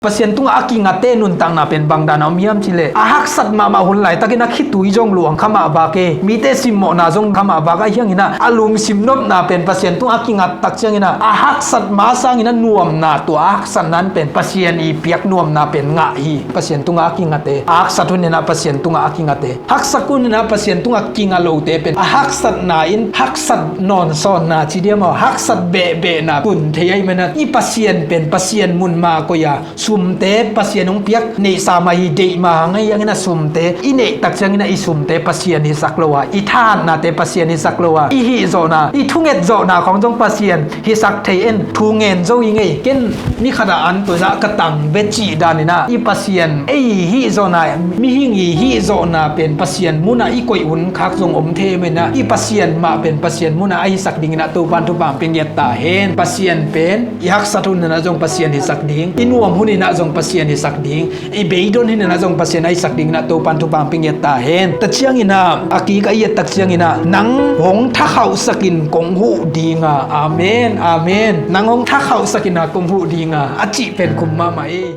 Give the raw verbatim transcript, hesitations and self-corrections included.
Pasian tungah a kingate nuntakna pen bangdan a om hiam cih leh, a haksat mahmah hun laitakin a khitui zong luang kha mah vak e, mite simmawhna zong kha mah vak ahi hangin ah, a lungsim nopna pen Pasian tungah a kingat tak ciangin ah, a haksat ma sangin a nuamna, tua a haksatna in pen Pasian i piak nuamna pen ngah hi. Pasian tungah a kingate, a haksat hunin ah Pasian tungah a kingate, haksa hunin ah Pasian tungah kinga lote pen a haksatna in haksat nawnsawnna ci diam aw, haksat behbehna tun thei ahih manin ah, i Pasian pen Pasian mun mah koih a, sumte Pasian hong piak neihsa mah hi, deih mah hang ahi hangin ah, sumte i neih tak ciangin ah, i sumte Pasian hisak lo a, i thahatnate Pasian hisak lo a, i hih zawhna, i thunget zawhna khawng zong Pasian hisak thei in, thu ngen zo i ngei. Ken ni khat ah an tun ah ka tang ve cih danin ah, i Pasian ei hih zawhna, mihing i hih zawhna pen Pasian munah i koih hun khak zong om thei manin ah, i Pasian mah pen Pasian munah a hisak dingin ah Topan thupha hong pia ngiat ta hen. Pasian pen i haksat hunin ah zong Pasian hisak ding, i nuam hunin ah zong Pasian hisak ding, i beidon hunin ah zong Pasian a hisak dingin ah Topan thupha hong pia ngiat ta hen. Tua ciangin ah, a kik a i et tak ciangin ah, nang hong thakhauhsak in kong huh ding a, amen, amen, nang hong thakhauhsak in ah kong huh ding a, a cih pen khum mahmah e.